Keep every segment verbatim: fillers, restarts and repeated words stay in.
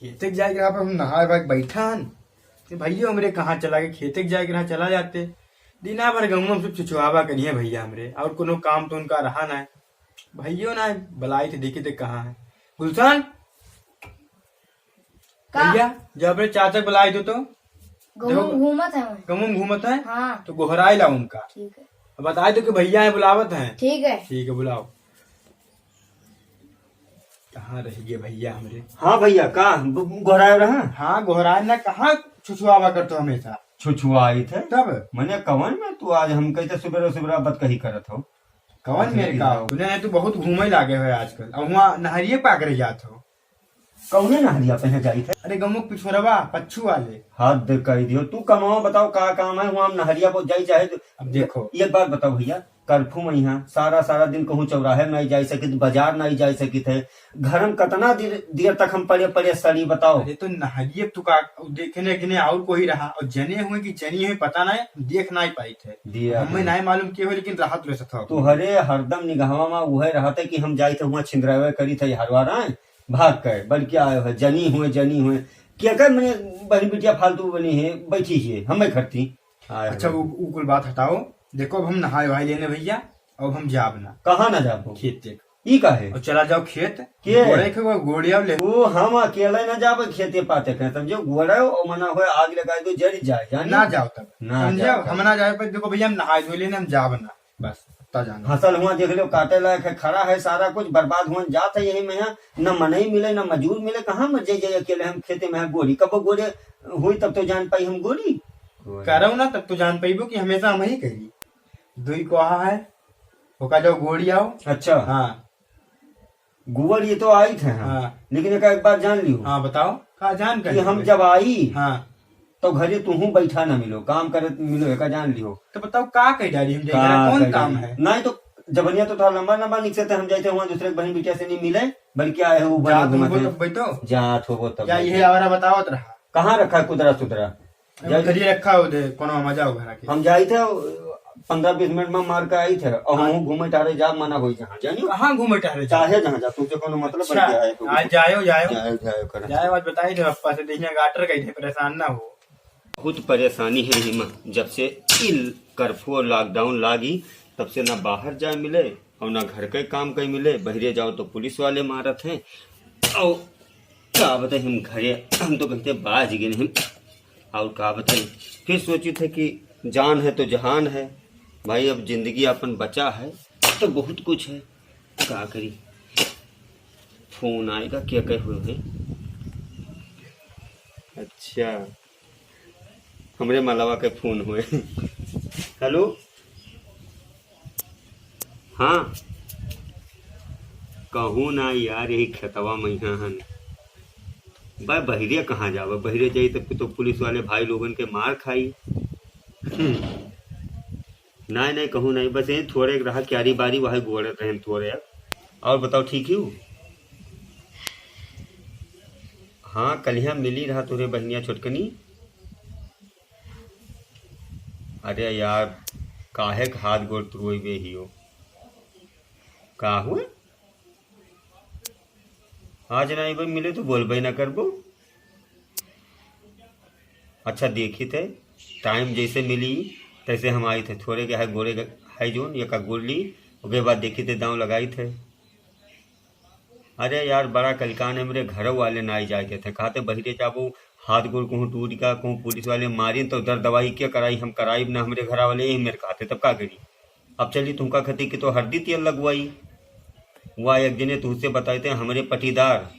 खेते के जाए के रहा, पर हम नहाए भाग बैठा हन। तो भैया हमरे कहाँ चला गए, खेते के जाए के रहा, चला जाते। दिना भर गहुआ में सब छुछुआवा करिए भैया हमरे, और कोनो काम तो उनका रहा ना है। भैया ना है, बुलाई थे, देखी थे कहाँ है। गुलशन, का? भैया, जो अपने चाचा के बुलाई दो तो। गहुआ देखो, घूमत है वहीं। गहुआ में घूमत है? हाँ। तो गोहराई ला उनका। ठीक है। अब बताई दो कि भैया है, बुलावत हैं। ठीक है। ठीक है, बुलाओ। कहाँ रह गए भैया हमरे? हाँ भैया, का ब-, गोहराए रहा? हाँ, गोहराए ना, कहाँ छुछुआवा करतो हमेशा? छुछुआई थे? तब? मने कवन में तू आज हम कहते सुबेरे सुबेरे बतकही करत हो? कवन अच्छा, मेरे ठीक का? है। सुने हैं, तू बहुत घूमे लागे हो आजकल। अब हुआं नहरिये पाक रह जात हो। कौने नहरिया पे है जाई थे? अरे, गमुक पिछोरवा, पच्छू वाले। हद कर दियो। तू कमाओ, बताओ का काम है, हुआं हम नहरिया पर जाई चाहे तो। अब देखो। एक बात बताओ भैया, कर्फ्यू में यहाँ सारा, सारा दिन कहूँ चौराहे नहीं जाई सकित, बाजार नहीं जाई सकित है। घर में कितना देर, देर तक हम पड़े, पड़े सड़ी, बताओ। अरे, तो नहरिया तू का देखे ने, कि ने और कोई रहा, और जने हुए कि जनी हुए, पता नहीं, देख नहीं पाई थे। दिया हमें है। नहीं मालूम के हो, लेकिन राहत रह सकता हो। तू हरे हरदम निगहवा में उहे रहते कि हम जाई थे, हुआं छिंदरावे करी थे, हरवा रहे, भाग के, बल्कि आए हुए, जनी हुए, जनी हुए। क्या कर, मने बहन बिटिया फालतू बनी है, बैठी है, हमें खरती। आए अच्छा, हुए। उ, उ कुल बात हटाओ। देखो, अब हम नहाए वहाए लेने भैया, अब हम जाब ना। कहाँ ना जाबो? खेत देख। ई का है? और चला जाओ खेत, के? गोड़े के वो गोड़िया ले। ओ, हम अकेले ना जाबे खेते पाते के, समझो, गोड़े ओ मना होए, आग लगाए दो, जल जाए, जानी? ना जाओ तब। ना समझे? जाओ तब। हम ना जाए पर देखो भैया, हम नहाए धो लेने, हम जाब ना। बस, इतना जानो। हंसल हुआं देख लो, काटे लायक है, खड़ा है, सारा कुछ बर्बाद हुआं जात है यही में, यहाँ न मनई मिले, न मजूर मिले, कहाँ मर जाई, जाई अकेले हम खेते में, हैं गोरी, कबो गोरे हुई तब तो जान पाई हम गोरी। करो ना, तब तो जान पाइबो कि हमेशा हम ही कही। दुई कोहा है, ओका जाओ गोरी आओ। अच्छा। हाँ। गोरी तो आई थे, हाँ। हाँ। लेकिन एक, एक बात जान लियो। हाँ, बताओ। का जान कि कर हम लेबे? जब आई, हाँ। तो घरे तुहूँ बैठा ना मिलो, काम करत मिलो, एका जान लियो। तो बताओ, का कह डाली हम का जाई, कौन कह काम डाली? है? नहीं तो जबनिया तो थोड़ा लंबा लंबा निकसे थे, हम जाई थे हुआं दूसरे के बहन बिटिया से नहीं मिले, बल्कि आए हो, ऊपर जात घुमाते होबो हैं। तब बैठो। जात होबो तब जा, बैठो। ये आवारा बतावत रहा। कहाँ रखा है कुदरा सुदरा? अरे, जाई उधर ही रखा हो दे, कोनो हम जाओ घर के। हम जाई थे, पन्द्रह बीस मिनट में मार के आई थे, और हाँ। हम घूमे टहरे जा, मना होई जहाँ, जानियो? कहाँ घूमे टहरे जा? चाहे जहाँ जा, तुमसे कोनो मतलब अच्छा, बन गया है तो। आज जायो, जायो। जायो, जायो करा। जायो, आज बताई दे पप्पा से, देखिए गाटर गई थे, परेशान ना हो। बहुत परेशानी है हिमा, जब से इल कर्फ्यू और लॉकडाउन लागी, तब से ना बाहर जाए मिले और ना घर के काम कहीं मिले। बहरे जाओ तो पुलिस वाले मारत हैं। और का बताई हम घरे, हम तो कहते बाज गए नहीं। और का बताई, फिर सोची थे कि जान है तो जहान है भाई, अब जिंदगी अपन बचा है तो बहुत कुछ है, का करी। फोन आएगा, क्या कहे हुए हैं? अच्छा, हमरे मलवा के फोन हुए। हेलो, हाँ, कहूँ ना यार, यही खेतवा में यहाँ हन। बा, बहिरिया कहाँ जावे? बहिरे जाई तब तो पुलिस वाले भाई लोगन के मार खाई। हम्म। नहीं, नहीं, कहूँ नहीं, बस यही थोड़े रहा, क्यारी बारी वही गोड़त रहन थोड़े। और बताओ, ठीक ही हो? हाँ, कलिया मिली रहा तोरे बहनिया छोटकनी। अरे यार, काहे के हाथ गोड़ तुड़ोइबे हियो? का हुए? आज ना अइबे मिले तो बोलबे ना करबो। अच्छा, देखी थे, टाइम जैसे मिली तैसे हम आई थे। थोड़े के है गोरे के है जोन, एका गोर ली, ओके बाद देखी थे, दांव लगाई थे। अरे यार, बड़ा कलिकान है, मेरे घर वाले ना आई जाए देते, कहते बहिरे जाबो, हाथ गोड़ कहूँ टूट गया, कहूँ पुलिस वाले मारिन तो दर दवाई क्या कराई, हम कराई ना, हमरे घर वाले यही मेरे कहते, तब का करी? अब चली तुमका खती कि तो हरदी तेल लगवाई। वह एक जने तुझसे बताए थे, हमरे पटीदार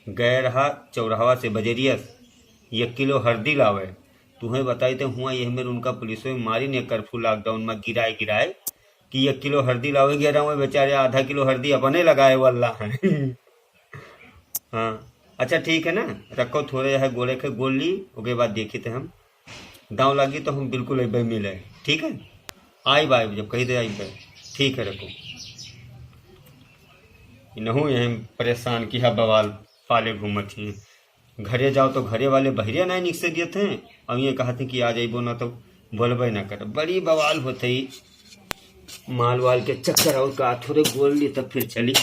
गए रहा चौराहवा से बजरिया से एक किलो हरदी लावे। तुम्हें बताए थे हुआ यह मेरे उनका पुलिस में मारी ने कर्फ्यू लॉकडाउन में गिराए गिराए कि एक किलो हरदी लावे गया रहा, बेचारे आधा किलो हरदी अपने लगाए वाला है। हाँ, अच्छा ठीक है ना, रखो, थोड़े है गोले के गोल ली, ओके बाद देखी थे हम, दांव लागी तो हम बिल्कुल अइबे मिले, ठीक है? आई बाय, जब कही थे आई बाय, ठीक है, रखो। इनहू यही परेशान की है, बवाल पाले घूमत ही। घरे जाओ तो घरे वाले बहरिया नहीं निकसे दिए थे, अब ये कहते कि आ जाइबो ना तो बोलबे ना कर, बड़ी बवाल होते ही। माल वाल के चक्कर और का, थोड़े गोल ली तब फिर चली।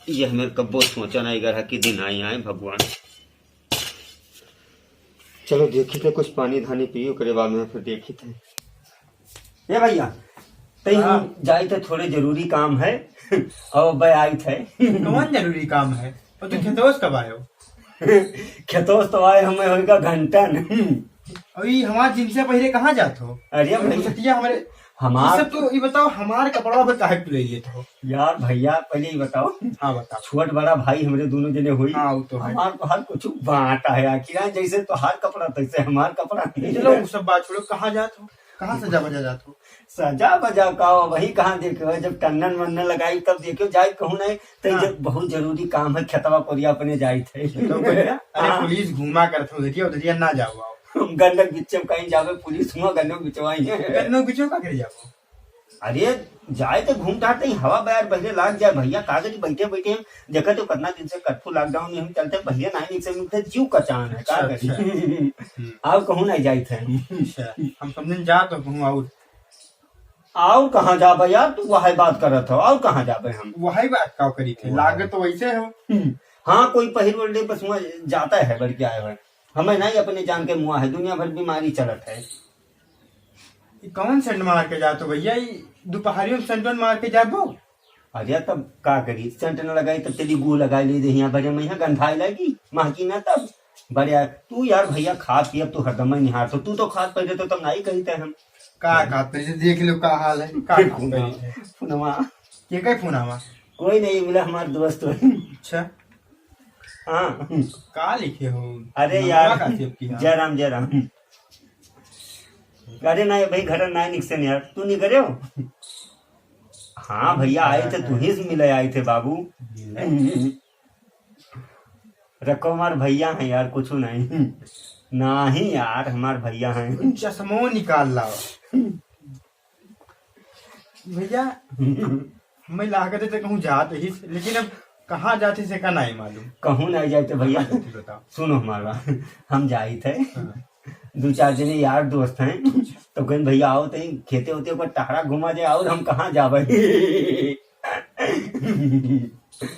ये हमें कब्बो सोचा नहीं गया कि दिन आई आए भगवान। चलो देखी थे, कुछ पानी धानी पी, ओकरे बाद में फिर देखी थे। ए भैया, तई हम हाँ। जाई थे, थोड़े जरूरी काम है। और बे आई थे। कौन जरूरी काम है? और तू खेतोस कब आयो? खेतोस तो आए हमें होएगा घंटन। और ये हमार जिनसे पहले कहाँ जात हो? अरे और भाई, सतिया हमारे हमार ये सब तो, ये बताओ, हमार कपड़ा पर काहे के ले लेत हो? यार भैया, पहले ये बताओ, हाँ, बताओ। छोट बड़ा भाई हमरे दोनों जने होई। हाँ, वो तो है। हमार तो हर कुछ बांटा है, आखिर जैसे तोहार कपड़ा तैसे हमार कपड़ा। चलो, वो सब बात छोड़ो, कहाँ जात हो? कहाँ सजा बजा जात हो? सजा बजा का हो, वही कहाँ देखे हो, जब टन्नन वन्नन लगाई तब देखे हो, जाए कहूँ नहीं, तो हाँ। जब बहुत जरूरी काम है, खेतवा कोरिया अपने जाए थे। तो बढ़िया। अरे हाँ। पुलिस घूमा करत हो, उधरिया, उधरिया ना जाओ, आओ। गन्नक बिच्चे में कहीं जावे पुलिस, हुआ गन्नक बिचवाई है। गन्नक बिचो का करे जाओ? अरे, जाए तो घूम टहर तई, हवा बयार बहरे लाग जाए भैया, का करी बैठे बैठे हम देखत हो कितना दिन से कर्फ्यू लॉकडाउन में हम चलते, भैया नहीं निकसे मिलते, जीव कचान है, का अच्छा, करी? अच्छा। हम्म। आओ कहूँ नहीं जाइत है। अच्छा, हम समझन जा तो कहूँ और। और कहाँ जाबे यार, तू वही बात करत हो, और कहाँ जाबे हम? वही बात का करी थे, वही। लागत तो वैसे हो। हम्म। हाँ, कोई पहिर ओढ़े बस वहाँ जाता है, बढ़ के आए हुए। हमें नहीं अपने जान के मुआ है, दुनिया भर बीमारी चलत है। ई कौन सेंट मार के जात हो भैया? ई दोपहरियों में सेंटन मार के जाबो? अरे तब का करी, सेंट न लगाई तब तेरी गू लगाई ली दे, यहाँ भरे में यहाँ गंधाए लगी, महकी ना तब। बड़े यार, तू यार भैया खात पियत तू हरदम ही निहार तो, तू तो खात पहले तो तब नहीं कही थे हम। का खात पहले देख लो का हाल है, का खात पहले है? फोनवा। के का फोनवा? कोई नहीं, मिला हमार दोस्त हो। अच्छा। हाँ। का लिखे हो? अरे नंबरवा यार, का सेव किया? जय राम, जय राम। अरे ना भाई, घर ना निकसे नहीं यार, तू नहीं करे हो? हाँ भैया, आए थे, तू ही से मिले आए थे बाबू। मिले? रखो, हमार भैया हैं यार, कुछ नहीं। नहीं यार, हमार भैया हैं। चश्मो निकाल लाओ। भैया, हमें लागत है तो कहूँ जात ही, लेकिन अब कहाँ जाते से का नहीं मालूम। कहूँ नहीं जाते भैया। कहाँ जाते बताओ। सुनो हमारा, हम जाई थे। हाँ। दो चार जने यार दोस्त हैं, तो कहें भैया आओ तो खेते होते ऊपर टहरा घुमा जाए, और हम कहाँ जावे?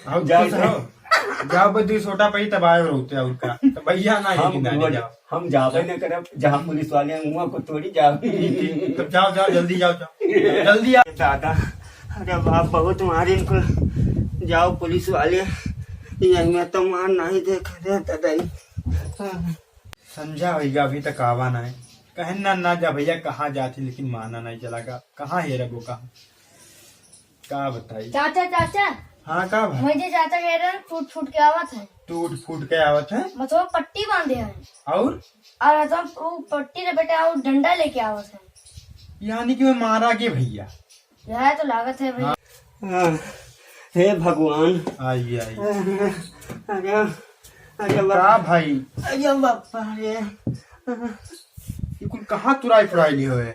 आओ, जाओ, खुश रहो। जाओ, बस दो सोटा पे ही तब आए रहते हैं, और का? तो भैया ना, हम लेकिन आने रोड, जाओ। हम जावे न करब, जहाँ पुलिस वाले हैं, वहाँ को थोड़ी जावे। ठीक, ठीक। तब जाओ, जाओ, जल्दी जाओ, जाओ। जल्दी आओ। दादा, अरे बाप, बहुत मारे इनको। जाओ पुलिस वाले, यही में तो मार नहीं देख रहे दादा। संझा होइगा, अभी तक आवा ना है। कहेन ना, ना जा भैया, कहाँ जाती, लेकिन माना नहीं चला का, कहाँ हेरबो का, का बताई? चाचा, चाचा। हाँ, का भाई? मुझे चाचा कह रहे हैं, टूट फूट के आवत है। टूट फूट के आवत है? मतलब पट्टी बांधे हैं। और? और तो वो पट्टी रे बेटा, वो डंडा लेके आवत है। यानी कि वो मारा के भैया। यह तो लागत है भाई। हाँ। हाँ, हे भगवान। आइए, आइए। अरे, अरे बाप। का भाई? अरे बापा रे। ये कुल कहाँ तुराई फुराई लिए हुए?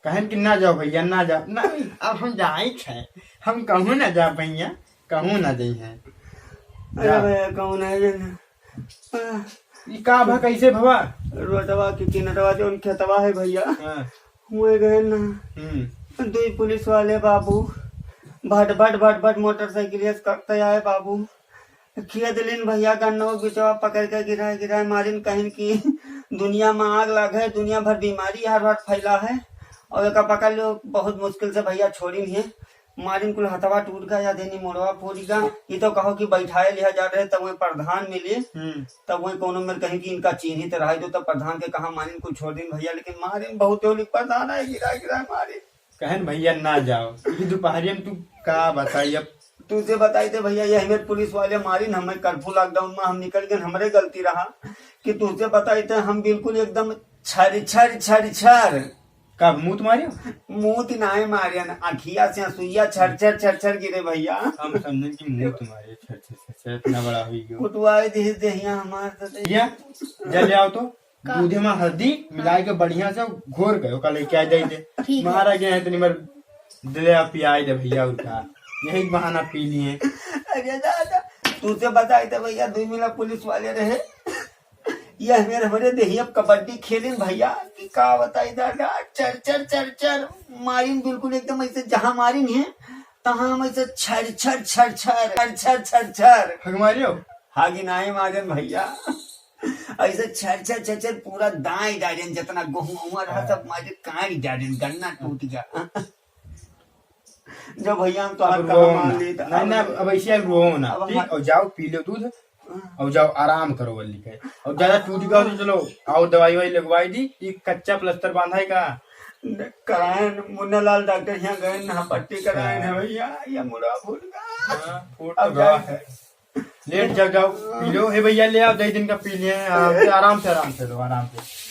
कहन कि ना जाओ भैया, ना जाओ। ना, अब हम जाइत है। हम कहूँ ना जा भैया, कहूँ ना जाई है। अरे जा। भैया, कहूँ ना जाई है। ई का भा, कैसे भवा? रोडवा के किनरवा जौन खेतवा है भैया, हाँ। हुए गए ना। हम्म। दुई पुलिस वाले बाबू भट भट भट भट मोटरसाइकिल से करते आए बाबू। खेद लिन भैया, गन्नो बिचवा पकड़ के गिराए गिराए मारिन, कहिन कि दुनिया में आग लागे, दुनिया भर बीमारी हर हर फैला है, और एका पकड़ लो, बहुत मुश्किल से भैया छोड़िन है। मारिन कुल हथवा टूट गया, या देनी मोड़वा फूट गया। ये तो कहो कि बैठाए लिया जा रहे, तब वही प्रधान मिले, हम्म। तब वही कोनो मेर कहीं कि इनका चीन्हित रहे दो, तब प्रधान के कहा मारिन कुल छोड़ दिन भैया, लेकिन मारिन बहुत होली प्रधान है, गिरा गिरा मारिन। कहन भैया ना जाओ, ये दोपहरिया में तू का बताई अब। तुझे बताई थे भैया, ये हमें पुलिस वाले मारिन, हमें कर्फ्यू लॉकडाउन में हम निकल गए, हमरे गलती रहा कि तुझे बताई थे हम बिल्कुल एकदम छर छर छर छर। का मूत मारियो? मूत नाय मारियन, अखिया से सुइया छर छर छर छर गिरे भैया। हम समझन कि मूत मारे, छर छर छर छर, इतना बड़ा हुई गयो। कुटवाए दे देहिया हमार तो दे। भैया, जल ले आओ तो। का? दूधे में हल्दी मिलाए के बढ़िया से घोर के ओका लेके आ जाई दे। ठीक है। महाराज यहाँ इतनी मर दिले आप पियाए दे भैया उनका। यही बहाना पी लिए। अरे दादा, तुझे बताई थे भैया, दुई मिला पुलिस वाले रहे। ये हमें हमरे देहिया कबड्डी खेलिन भैया, कि का बताई दादा, चर चर चर चर मारिन, बिल्कुल एकदम ऐसे जहाँ मारिन है, तहाँ हम ऐसे छर, छर, छर, छर, छर, छर, छर, छर। हग मारियो? हागी नाई मारेन भैया। ऐसे छर, छर, छर, छर पूरा दाई डारेन, जितना गहूँ हुआ रहा, हाँ। सब मारे काट डारेन, गन्ना टूट गया। जो भैया हम तो अब हर रो काम ना। मान लेता। नहीं, नहीं, अब ऐसे अब रो ना, अब ठीक? हम और जाओ, पी लो दूध, हाँ। और जाओ, आराम करो, वल्ली के। और ज्यादा टूट गया तो चलो, आओ, दवाई ववाई लगवाई दी। ये कच्चा प्लास्टर बांधा है का? न-, करायन, मुन्ना लाल डॉक्टर यहाँ गए ना, पट्टी करायन है हाँ। भैया, ये मुड़ा फूट गया। हाँ, फूट अब तो गया जाए। है। लेट जाओ, जाओ, पी लो। हे भैया, ले आओ, दही दिन का पी लिए, आराम से, आराम से, आराम से लो, आराम से।